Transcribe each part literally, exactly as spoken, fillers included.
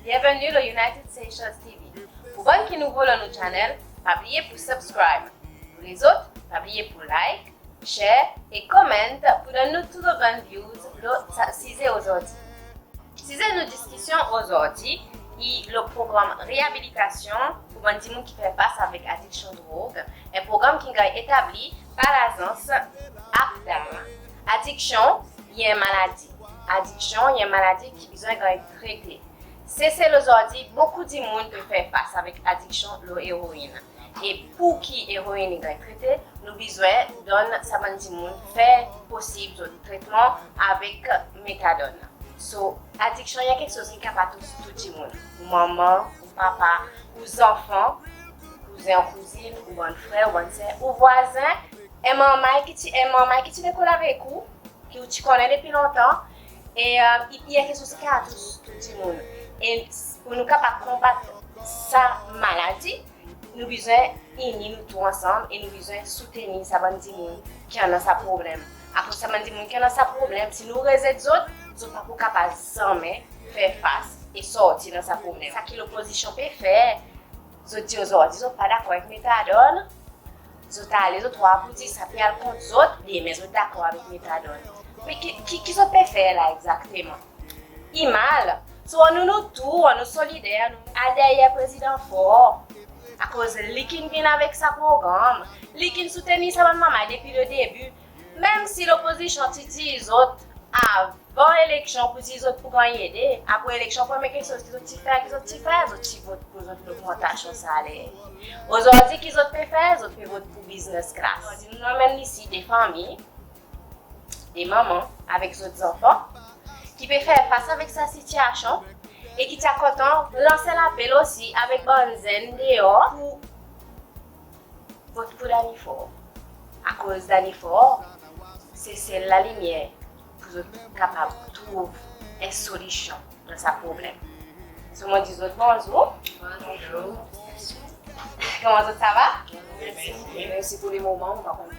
Byenveni lo United Seychelles T V. Pou bann ki nouvo lo nou channel, pa bliye pou subscribe. Pou lezot, pa bliye pou like, share e comment pou donn nou tou bann views lo sa size ozordi. Size nou diskisyon ozordi i lo progranm reabilitasyon pou bann dimoun ki fer fas avek adiksyon drog, en progranm ki ganny etabli par lazans APDAR. Adiksyon i en maladi. Adiksyon i en maladi ki bezwen ganny trete. Sesel ozordi, bokou dimoun pe fer fas avek adiksyon lo eroin. E pou ki eroin i ganny trete, nou bezwen donn sa bann dimoun fer posib zot tretman avek metadon. So, adiksyon i en keksoz ki kapab tous tou dimoun. Ou manman, ou papa, ou zanfan, kouzen, kouzin, ou bann frer, ou bann ser, ou vwazen, en manmay ki ti, en manmay ki ti lekol avek ou, ki ou ti konnen depi lontan, e, e, i, i en keksoz ki a tous tou dimoun. E s-, pou nou kapab konbat sa maladi, nou bezwen ini nou tou ansanm e nou bezwen soutenir sa bann dimoun ki annan sa problenm. Akoz sa bann dimoun ki annan sa problenm, si nou rezet zot, zot pa pou kapab zanmen fer fas e sorti dan sa problenm. Sa ki lopozisyon pe fer, zot dir ozordi zot pa dakor avek metadon, zot ale, zot war pou dir sa pe al kont zot, demen zot dakor avek metadon. Me ki, ki, ki zot pe fer la egzakteman? I mal. So, annou nou tou, annou solider, annou al deryer Prezidan Faure. Akoz li ki'n vin avek sa progranm, li ki'n soutenir sa bann manmay depi le debi. Menm si lopozisyon ti dir zot avan eleksyon pou dir zot pou ganny ede, apre eleksyon, premye keksoz ki zot ti fer, ki zot ti fer, zot ti vot pou zot logmantasyon saler. Ozordi ki zot pe fer, zot pe vot pou business class. Ozordi nou anmenn isi de fanmir, de manman avek zot zanfan ki pe fer fas avek sa sitiasyon e ki ti a kontan lans en lapel osi avek bann zenn deor pou vot pou Danny Faure. Akoz Danny Faure se sel lalimyer pou zot kapab trouv en solisyon dan sa problenm. So, mon dir zot bonzour. Bonzour. Koman zot, sa va? Mersi. Mersi pou le moman, mon pa konn.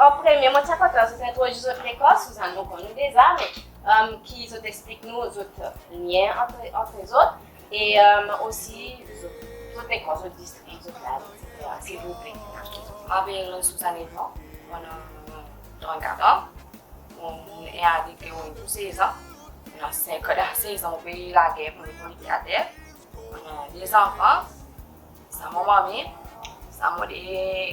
An premye, mon ti a kontan zot entrodwir zot lekor, Suzanne, nou konn ou deza, me, e, ki zot eksplik nou zot lyen ant, ant zot, e, e, osi zot, zot lekor, zot distrik, zot laz, etsetera. Silvouple. Mon apel Suzanne Edmond, mon annan trannkat an. Mon, mon en adikt eroin pou sez an. Mon annan senk an, sez an, mon pe lager pou mon pran li atè. Mon annan de zanfan. Sa mon manmi, sa mon de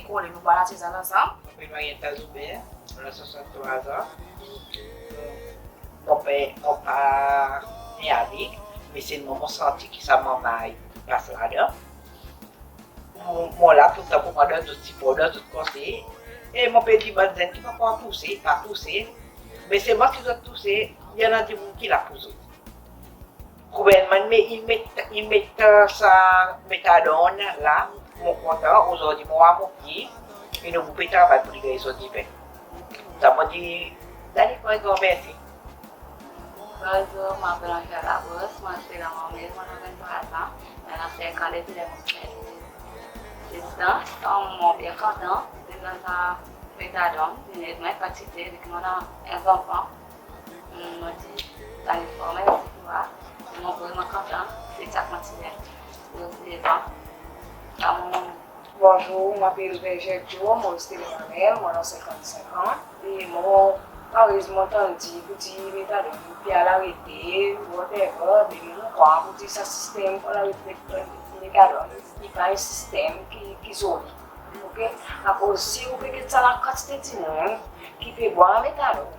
koleg, nou boir latizann ansanm. Mon apel Marietta Joubert, mon annan swasanntrwa an. Mon pa, mon pa en adikt, me selman mon santi ki sa manmay i pas ladan. Mon, mon la toultan pou pran zot sipor, zot konsey. E mon pe dir bann zenn ki pa pou touse, pa touse. Me selman si zot touse, i annan dimoun ki la pou zot. Gouvernman i met, i met, e, sa metadon la, mon kontan, ozordi mon war mon pye, e nou pou pe travay pou li ganny son diven. Sa mon dir Danny Faure en gran mersi. Bonzour, mon apel Angèle Labrosse, mon abit Lanmormil, mon annan venntwa an, mon annan senk an depi ler mon ti distans. Mon byen kontan, dizon sa metadon in ed mwan kantite, depi mon annan en zanfan. Mon dir Danny Faure mersi pou sa, mon vreman kontan, si i a kontinyen pou devan. Sa mon Bonzour, mon apel Vergette Jo, mon reste Lanmormil, mon annan senkann senk an. E mon, parey mon tann dir, pou dir metadon i pe al arete, whatever, me mon krwar pou dir sa sistenm pou al aret metadon, i pa en sistenm ki, ki zoli. Oke? Akoz si ou pe get sa lakantite dimoun ki pe bwar metadon,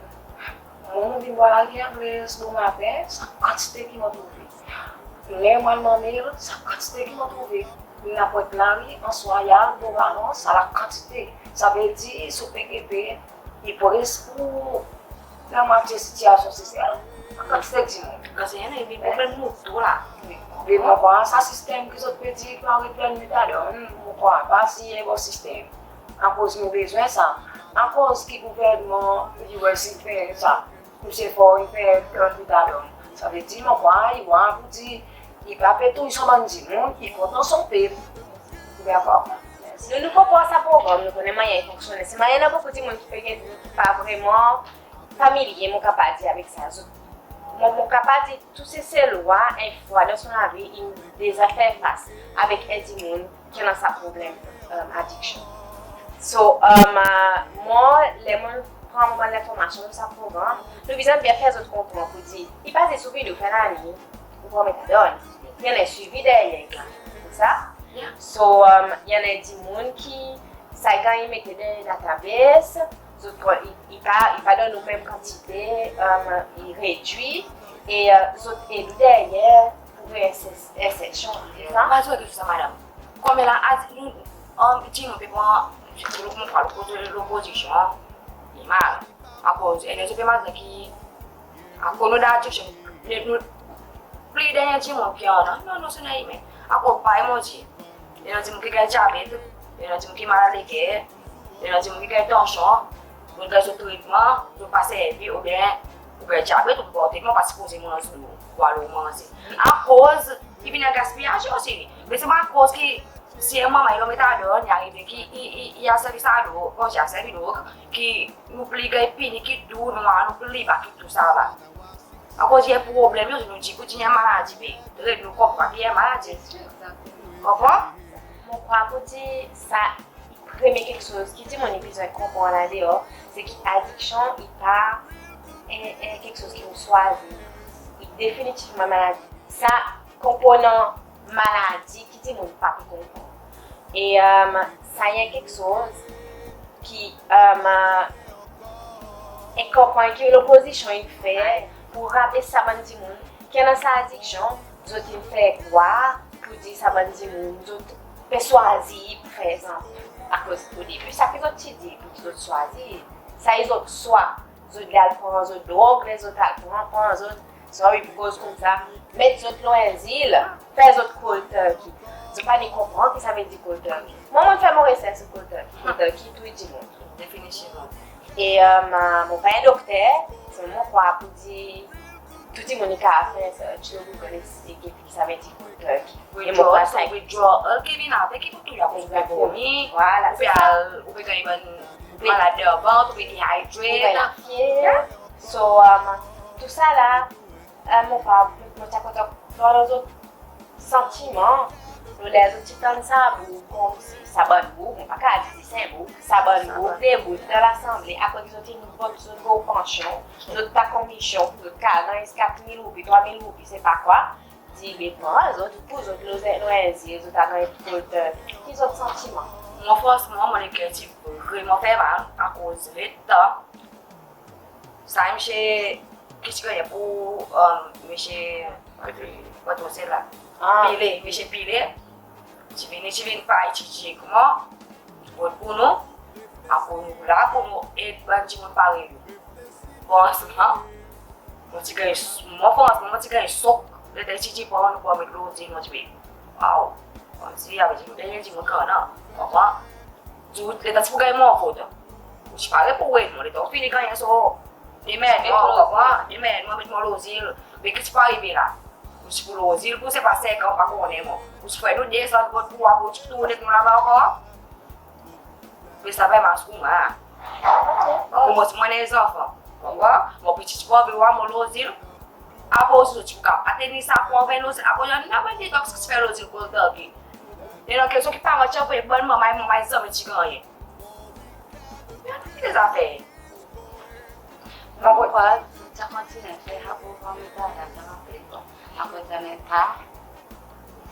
mwan mon vin bwar lari Anglez bomaten, sa kantite ki mon trouve. Ler mon al Lanmormil, sa kantite ki mon trouve. Nenport lari, answa i al, Beau Vallon, sa lakantite. Savedir si ou pe gete, i pres pou lamwatye sitiasyon Sesel. Sa kantite dimoun. Kan sa i vin problenm nou tou la. Wi. Me mon krwar sa sistenm ki zot pe dir ki pou aret vann metadon, mon krwar pa si i en bon sistenm. Akoz nou bezwen sa. Akoz ki gouvernman US i fer sa? Msye Faure i fer, e, metadon. Savedir, mon krwar, i war pou dir, i pa pe touy son bann dimoun, i kontan son pep. Ou dakor? Nou, nou konpran sa progranm, nou konnen mannyer i fonksyonnen. Selman i annan bokou dimoun ki pe gete, ki pa vreman familye, mon kapab dir, avek sa. Zot, Mon, mon kapab dir tou Seselwa, en fwa dan son lavi, in deza fer fas avek en dimoun ki annan sa problenm, e, adiksyon. So, e, mwan, ler mon pran mon lenformasyon dan sa progranm, nou bezwen byen fer zot konpran pour dir, i pa zis ou vin, ou fer laliny, ou pran metadon. I annan en swivi deryer sa. Sa? So, e, i annan dimoun ki sa i ganny mete dan database, zot, i, i pa, i pa donn ou menm kantite, e, i redwir, e, e, zot ed ou deryer pour fer en ses-, en sesyon, sa? Mon pa dir ou sa, madanm. Konmela, a, nou, e, i dir nou pe pran, mon krwar, lopozisyon, i mal. Akoz, e, nou pe mazinen ki, akoz nou dan adiksyon, nou, nou, pli dernyen dimoun ki annan, non, non, se non, i, me, akoz, parey mon dir, i annan dimoun ki ganny dyabet, i annan dimoun ki malad leker, i annan dimoun ki ganny tansyon, zot ganny zot tretman, zot pa servi, oubyen ou ganny dyabet, ou pa pran tretman, pa sipoze manz, ou al manze. Akoz, i vin en gaspiyaz osi. Me se pa akoz ki si en manman i lo metadon, i arive ki i, i, i a servi sa drog, konmsi i a servi drog, ki nou pli ganny pini ki tou, nou, nou pli pa ki tou sa va. Akoz i en problenm, nou dir pour dir i en maladi, me red nou konpran ki i en maladi. Konpran? Mon krwar pour dir sa, premye keksoz ki dimoun i bezwen konpran la deor, se ki adiksyon i pa en, en keksoz ki nou swazir. I definitivman maladi. Sa, konpran maladi ki dimoun pa pe konpran. E, e, sa i en keksoz ki, e, en kanpanny ki lopozisyon in fer pour raple sa bann dimoun ki annan sa adiksyon, zot in fer krwar pour dir sa bann dimoun, zot pe swazir pour fer sa. Akoz o debi, sa ki zot ti dir, pour zot swazir, sa i zot swa. Zot al pran zot drog, ler zot al pran, pran zot, sorry pour koz koumsa, met zot lo en zil, fer zot cold turkey. Zot pa ni konpran ki sa vedir cold turkey. Mwan, mon fer mon resers lo cold turkey. Cold turkey, tou i dir mwan. Definitivman. E, e, mon pa en dokter, selman mon krwar pour dir tou dimoun i kapab fer sa, ti lo Google e, e get ki sa vedir cold turkey. E mon krwar sa withdrawal, e, ki vin avek, ki pour tou, akoz ou pe vomi, vwala, ou pe al, ou pe ganny bann malad dan vant, ou pe dehydrate. Ou pe ganny lafyer. So, e, tou sa la, e, mon pa, mon ti a kontan pran zot santiman, lo ler zot ti tann sa boug, konmsi sa bann boug, mon pa kapab dir se en boug, sa bann boug, de boug dan Lasanble, apre ki zot in vot zot gro pansyon, zot pa komisyon, zot kapab ganny kat mil roupi, trwa mil roupi, se pa kwa, dir, be pran zot, pour zot lo en, lo en zil, zot a ganny kot, e, ki zot santiman? Mwan, fransman, mon leker ti vreman fer mal, akoz letan sa msye ki ti gannyen pour, e, msye Patrick Rossel la. A. Pillay, msye Pillay. Ti vini, ti vin pey, ti dir koman, kot pour nou, akoz nou la pour nou ed bann dimoun parey nou. Fransman, mon ti ganny, mwan, fransman, mon ti ganny sok. Letan ti dir pran, nou pran met lo zil, mon dir, be, waw, konmsi, avek dimoun, dimoun ki annan, konpran? Tou, letan ti pour ganny mon kot, ou ti pare pour ed mwan, letan ou fini gannyen sa, demen, ou konpran, demen, ou met mwan lo zil, be ki ti pou arive la? Ou ti pou lo zil pour se pa senk an, pa konnen mwan. Ou ti fer nou desann kot pour, pour ou ti tournen nou laba ankor? Be sa pa en mas pour mwan. Pour mwan, si mon annan zanfan, konpran? Mon pti ti pou anvi war mwan lo zil. Apre osi, zot ti pou kapab pa tenir sa pour anvoy lo zil. Akoz i annan bann detox ki ti fer lo zil kot tanki. E dan keksoz ki paran ti anvoy bann manman, manman zanmi ti gannyen. I annan ki deza fer. Mon krwar zot ti a kontinyen fer sa pour pran metadon dan pei, akoz i annan ta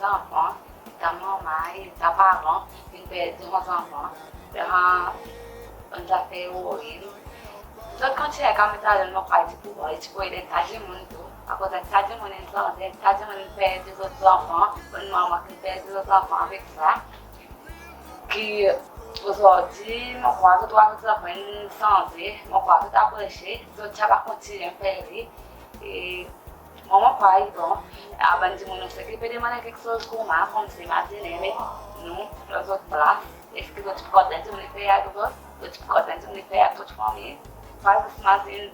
zanfan, ta manman, ta paran, vin perdi son zanfan, dan bann zafer eroin. Zot kontinyen met ladan, mon krwar i ti pou, i ti pou ed en ta dimoun tou, akoz en ta dimoun in sanze, en ta dimoun in perdi zot zanfan, bann manman ki perdi zot zanfan avek sa. Ki ozordi, mon krwar zot war zot zanfan in sanze, mon krwar zot apresye, zot ti a kontinyen fer li. E mwan, mon krwar i bon, a bann dimoun osi ki pe demann keksoz koumsa, konmsi mazinen, met nou dan zot plas. Eski zot ti pou kontan dimoun i fer avek zot? Zot ti pou kontan dimoun i fer avek zot fanmir? Pa zis mazin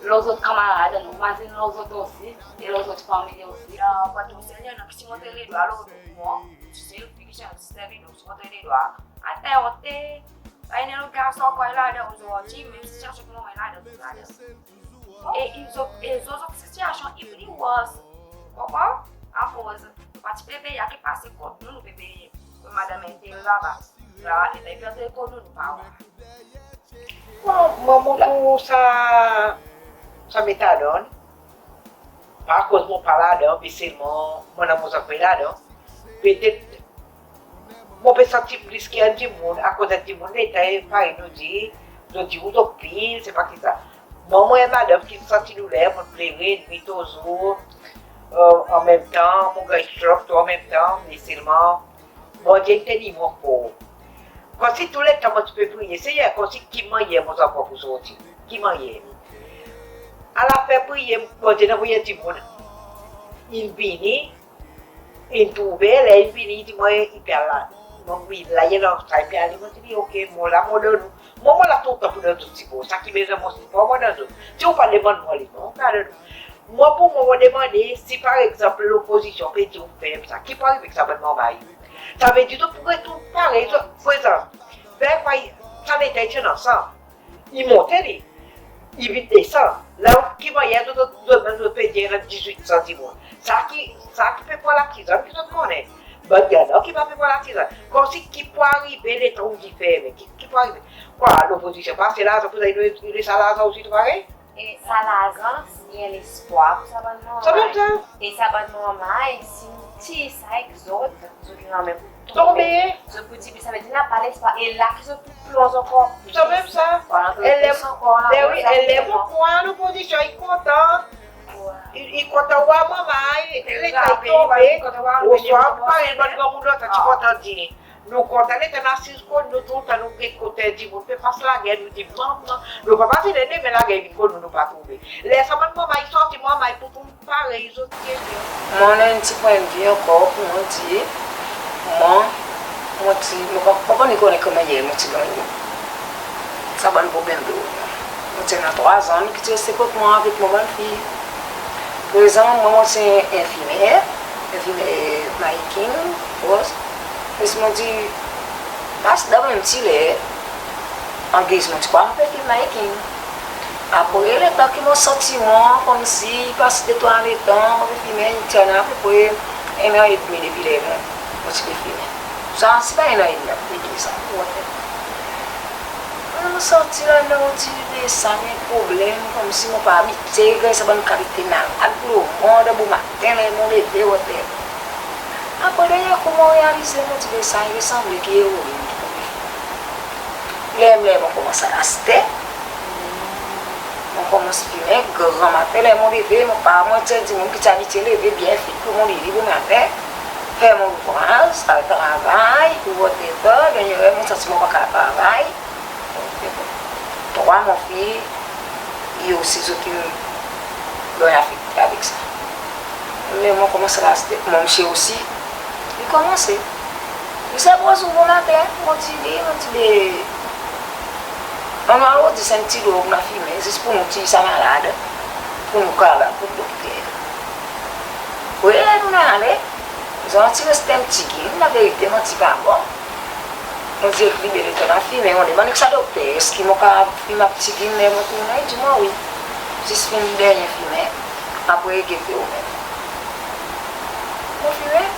lo zot kanmarad, nou mazin lo zot osi, e lo zot fanmir osi. Pran tou selman, ki ti montre ledwa lo nou, tou selman, ki ti servi nou, ti montre ledwa. Atann, ou te, pa enn lot garson ankor ladan ozordi, menm sitiasyon ki mwan ladan, ladan. E, e zot, e zot, zot sitiyasyon i pli worse. Konpran? Akoz nou pa ti pe veye a ki pase kot nou, nou pe veye madanm entel laba. La, e pe antre kot nou, nou pa war. Bon, mwan, mon trouv sa, sa metadon. Pa akoz mon pa ladan, me selman mon annan mon zanfan ladan. Petet mon pe santi plis ki enn dimoun, akoz enn dimoun letan, parey nou dir, zot dir ou zot pil, se pa ki sa. Mwan, mon en madanm ki santi douler, mon plere, nwit ozour, e, an menm tan, mon ganny stroke tou an menm tan, me selman Bondye in tenir mwan for. Konmsi tou letan mon ti pe priye, Senyer, konmsi ki mannyer mon zanfan pou sorti? Ki mannyer? Alafen priye, Bondye in anvoy dimoun. In vini, in trouve, ler in vini, i dir mwan i pe al la. Mon dir la, i annan sa i pe ale, mon dir li, ok, mon la, mon donn ou. Mwan, mon la toultan pou donn zot sipor. Sa ki bezwen mon sipor, mon donn zot. Si ou pa demann mwan li, mon pa donn ou. Mwan, pou mwan, mon demande, si par egzanp lopozisyon pe dir ou fer sa, ki pou arive ek sa bann manmay? Savedir zot pou retourn parey zot prezan. Ven, sa letan i ti annan san, i monte li, i vin desann. La, ki mannyer zot, zot, zot menm zot pe dir i annan dizwit san dimoun? Sa ki, sa ki pe pran lakizann ki zot konnen. Bann, i annan ki pa pe pran lakizann. Konmsi ki pou arive letan ou dir fermen? Ki, ki pou arive? Kwa, lopozisyon pa ase larzan pou zot, i dwe, i dwe sa larzan osi tou parey? E sa larzan, i en lespwar pou sa bann manmay. Sa menm sa. E sa bann manmay, si nou tir sa ek zot, zot lanmen pou tonbe. Tonbe. Zot pou dir, savedir napa lespwar. E la ki zot pou plonz ankor plis. Sa menm sa. Voilà, e ler, plis ankor la, ler, wi, sa e ler, bon, mon krwar lopozisyon i kontan. Wi. I, i kontan war manmay, e letan i tonbe, i kontan war, oswa, parey bann granmoun lontan ti kontan dir, nou kontan letan nou asiz kot nou, toultan nou get kote dimoun pe pas lager, nou dir, manman, nou pa, pa vin demen lager vin kot nou, nou pa trouve. Ler sa bann manmay sorti, manmay pou tou parey zot ti ete. Mon annan en pti pwennvi ankor pou mon dir, mwan, mon ti, mon pa, pa konn konnen ki mannyer mon ti gannyen sa bann problenm dolo. Mon ti annan trwa zanmi ki ti reste kot mwan avek mon bann fi. Prezan, mwan, mon ti enfirmyer, enfirmyer Maïking, boz. E si mon dir, pas dan menm ti ler, an gez mon ti krwar mon pe fil Maïking. Apre, letan ki mon santi mwan konmsi i pas de trwa letan, mon pe fimen, i ti annan apepre en an edmi depi ler mon, mon ti pe fimen. Sa, se pa en an edmi, apepre de zan, ou wè. Mon santi la, non, mon dir, be sa, mon problenm, konmsi mon pa abitye ganny sa bann kalite malad lo mond, bomaten ler mon leve, ou wè. Apre, dernyen kou, mon realize, mon dir, be sa, i sanble ki eroin ki pou Ler, ler mon konmans al aste, mon konmans fimen, gran maten ler mon leve, mon pa, mon ti en dimoun ki ti abitye leve byen vit pou mon leve bomaten, fer mon louvraz, al travay, ou whatever, dernyen ler mon santi mon pa kapab travay. Trwa mon fi, i osi zot in ganny afekte avek sa. Ler mon konmans al aste, mon msye osi, i konmanse. Li sa bozour bomaten, mon dir li, mon dir, be, annou al rod zis en pti dlo pou nou al fimen, zis pou nou tir sa malad, pou nou kapab al kot dokter. Wi, nou ale. Zot ti reste en pti gin, laverite, manti pa bon. Mon dir ek li, be, letan nou al fimen, mon demann ek sa dokter, eski mon kapab fimen pti gin ler mon tounen? I dir mwan wi. Zis fini dernyen fimen, apre gete ou menm. Mon fimen,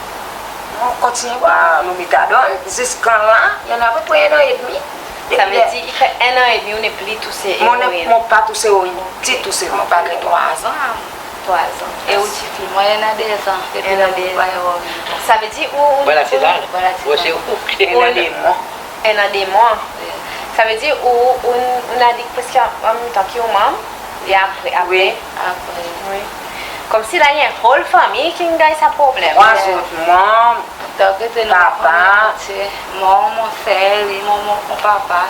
mon kontinyen bwar lo metadon, ziska la, i annan apepre en an edmi. Sa i vedir, i fer en an edmi ou nepli touse eroin? Mon pa touse eroin ditou, selman pa gen trwa zan. Trwa zan. E ou tifi? Mwan, en an de zan. En an de zan. Sa i vedir ou, ou, voilà, se sa. Voilà, se sa. En an de mwan. En an de mwan. Sa i vedir ou, ou, ou napa preski an menm tan ki ou manm? E apre, apre? Wi, apre. Wi. Konmsi la i en whole fanmir ki'n ganny sa problenm. Trwa zot, mwan, papa, mon, mon ser, mon, mon, mon papa,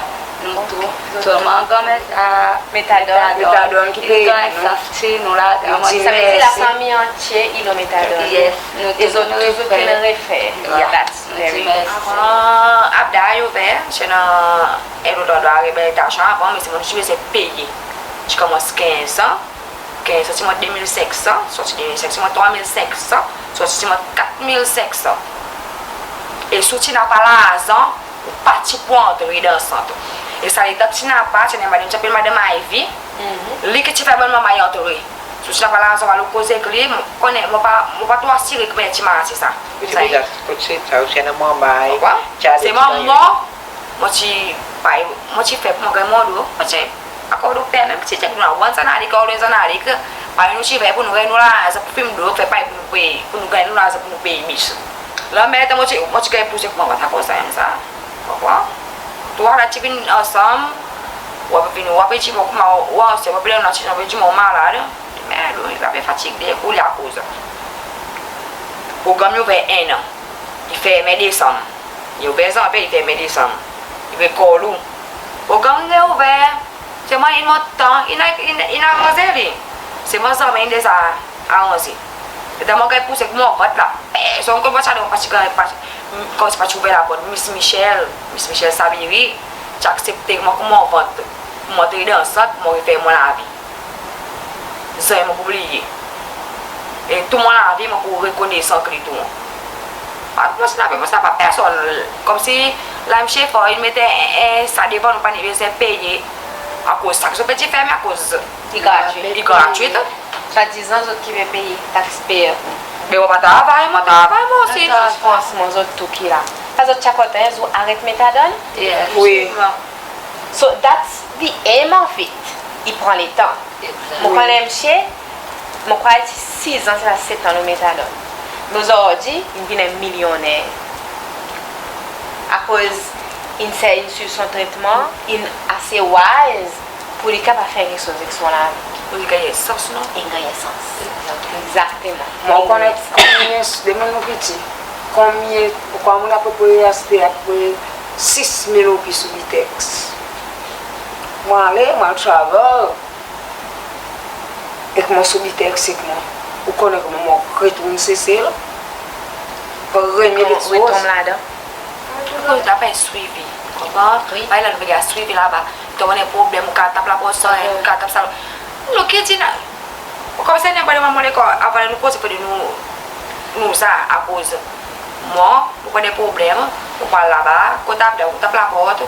nou tou. Selman granmet, a, metadon. Metadon ki pe ed nou. Sa i vedir lafanmir antye i lo metadon. Yes. E zot tou zot pe refer. That's very good. Avan Abda i ouver, ti annan en lot landrwa Rebel Tajan avan, me se mwan ki ti bezwen peye. Ti konmans kenz zan, kenz zan ti mont de mil senk san, sorti de mil senk san ti mont trwa mil senk san, sorti ti mont kat mil senk san. E si ou ti napa larzan, ou pa ti pou antre dan sant. E sa letan ti napa, ti annan madanm, ti apel madanm Ivy, Li ki ti fer bann manmay antre. Si ou ti napa larzan, al koze ek li, mon konnen, mon pa, mon pa tro asire ki mannyer ti marse sa. Sa i, se mon, mon, mon ti, pa, mon ti fer pour mon granmoun, mon ti akord ou fer menm ti tek nou la, wan zannalik, wan zannalik, pa nou ti fer pour nou, nou la, sa pour fim dlo, fer pa pour nou pey, pour nou ganny nou larzan pour nou pey bis. Lanmen, mon ti, mon ti ganny pouse koman, sa konsa, sa. Konpran? Tou la ti vin ansanm, ou ap vin, ou ap dir mwan koman, ou ansanm, ou ap dir mwan malad. Merd, ou, i ava fatige, koulye akoz. Program i ouver en an. I fermen Desanm. I ouver Zanvye, i fermen Desanm. I pe kol ou. Program i reouver. Se mwan in mont tan, in, in, in aranze li. Se mwan zanmen in deza aranze. E dan mon ganny pouse ek mon vant la. Personn konn mwan sa, donk pa ti ganny, pa ti, konmsi pa ti ouver laport. Miss Michel, Miss Michel Sabiri, ti aksepte mwan konman vant. Pour mwan antre dan sant, pour mwan refer mon lavi. Zanmen mon pou bliye. E tou mon lavi, mon pou rekonesan ek li tou. Pa konmsi napa, konmsi napa personn. Konmsi la, msye, for in met, e, sa devan nou, pa ni bezwen peye. Akoz sa ki zot pe dir fermen, akoz i gratwi. I gratwi. Swadizan zot ki pe pey tax payer. Me mon pa travay, mon travay mwan osi. Fransman, zot tou ki la. Sa zot ti a kontan en zour aret metadon? Wi. So that's the aim of it. I pran letan. Mon konnen msye, mon krwar ti sizan, se pa setan lo metadon. Me ozordi, in vin en milyoner. Akoz in sey, in swiv son tretman, in ase wise pour li kapab fer keksoz ek son lavi. Pour li ganny sans, non? In ganny sans. Egzakteman. Mon konnen konbyen, demen mon piti, konbyen, konbyen moun apepre aste apepre sis mil roupi sou Bitex. Mon ale, mon al travel ek mon sou Bitex ek mwan. Ou konnen konman mon retourn Sesel? Premye keksoz. Retonm ladan. Akoz napa swivi. Konpran? Wi. Pa la nou pe ganny swivi laba. Tonm annan problenm, ou kapab tap laport san, ou kapab tap sa. Nou ki dir, konmsi nou pa demann mon lekor, avan nou koze, fodre nou, nou sa, akoz mwan, mon pran problenm, mon pran laba, kot ap dan, ou tap laport.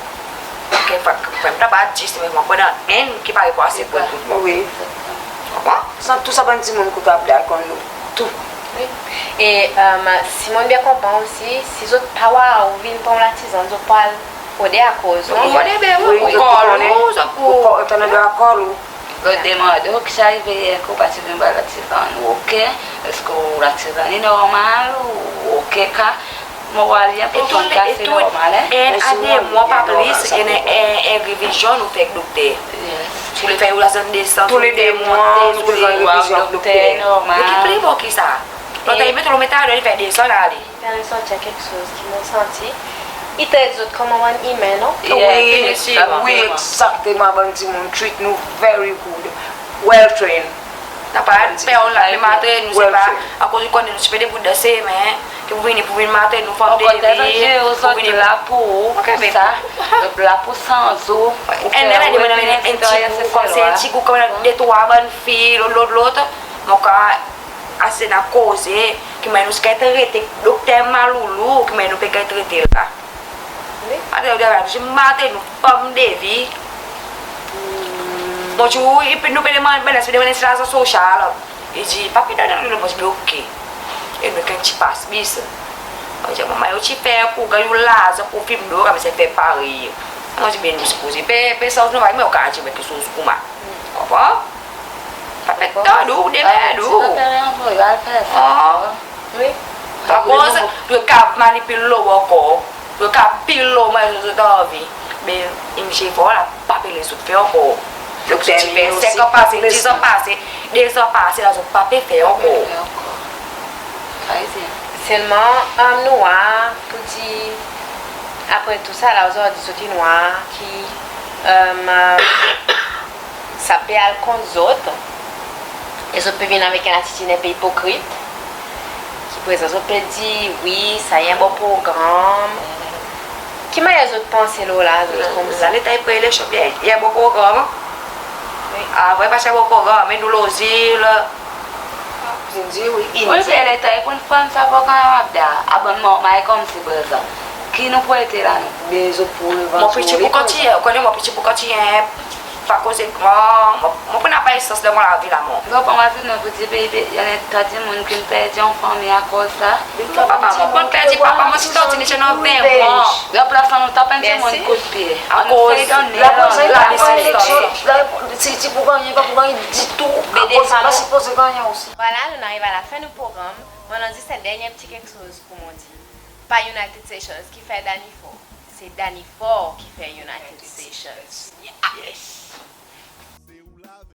Kekfwa, kekfwa mon tap a dis, me mon pran enn ki pa repase pour tou. Wi. Konpran? San tou sa bann dimoun kot ap dan konn nou tou. Wi. E, e, si mon byen konpran osi, si zot pa war ou vin pran latizann, zot pral rode akoz, non? Rode, be wi, ou kol ou, zot pou, ou kol, ou demann ou ki sa rive, ki ou pa ti vin bay latizann, ou oke? Eski ou latizann i normal, ou oke ka? Mon war li en pe konn ka se normal, en. En a de mwan pa plis, en, en, en revizyon nou fer ek dokter. Yes. Si ou le fer ou larzan desann, tou le de mwan, tou le de mwan, ou fer revizyon dokter. Normal. Me ki pli bon ki sa? Lontan i met ou lo metadon, li fer desann ale. Fer resorti keksoz ki mon santi i tret zot konman bann imen, non? Wi, wi, egzakteman, bann dimoun treat nou very good. Well trained. Napa, pe ou la, pe maltret nou, se pa akoz ou konnen nou ti pe debout dan semen, ki pou vini, pou vin maltret nou, fanm de vi, pou vini la pour ou, sa, la pour sanz ou. En, en, en, en ti gou, konmsi en ti gou, konmsi de trwa bann fi, lot, lot, lot. Mon krwar ase nou a koze ki mannyer nou ti ganny trete, dokter maloulou, ki mannyer nou pe ganny trete la. Wi. Ase nou ti maltret nou, fanm de vi. Mon dir ou, epi nou pe demann, bann la ti pe demann si larzan sosyal. I dir pa pe donn nou, mon dir be oke. E nou ganny ti pas bis. Mon dir manman, ou ti fer pour ganny ou larzan pour fim dlo, konmsi fer parey. Mon dir be nou sipoze pe, pe sanz nou, me ou kapab dir mwan keksoz koman. Konpran? Pa pe tann ou, demerd ou. Wi. Akoz yo kapab manipil lo ou ankor. Yo kapab pil lo ou mannyer zot anvi. Me msye for la pa pe les zot fer ankor. Zot ti fer senk an pase, dis an pase, de zan pase, la zot pa pe fer ankor. Selman, e, nou war pour dir, apre tou sa la, ozordi zot in war ki, e, sa pe al kont zot, e zot pe vin avek en latitid en pe ipokrit, ki prezan zot pe dir, wi, sa i en bon progranm. Ki mannyer zot panse lo la, zot konmsi? Laleta i pre eleksyon, byen, i en bon progranm. Wi. Avan pa ti en bon progranm, me nou lozil. Wi, laleta i konn fann sa progranm la, a bann manman konmsi prezan. Ki nou pou ete la, nou? Be zot pou... Mon piti pou kontinyen, ou konnen, mon piti pou kontinyen Pa koze gran, mon, mon pa annan pa esans dan mon lavi la, mwan. Mon pa mazinen pou dir, bebe, i annan ta dimoun ki'n perdi en fanmir akoz sa. Papa, mon pa'n perdi papa, mon ti sorti letan ven mwan. Ranplas sa, nou tap en dimoun koudpye. Akoz lavi, si, si pou gannyen, pa pou gannyen ditou. Akoz sa pa sipoze gannyen osi. Vwala, nou'n ariv a lafen nou progranm. Mon annan zis en dernyen pti keksoz pour mon dir. Pa United Seychelles ki fer Danny Faure. Se Danny Faure ki fer United Seychelles. Yes.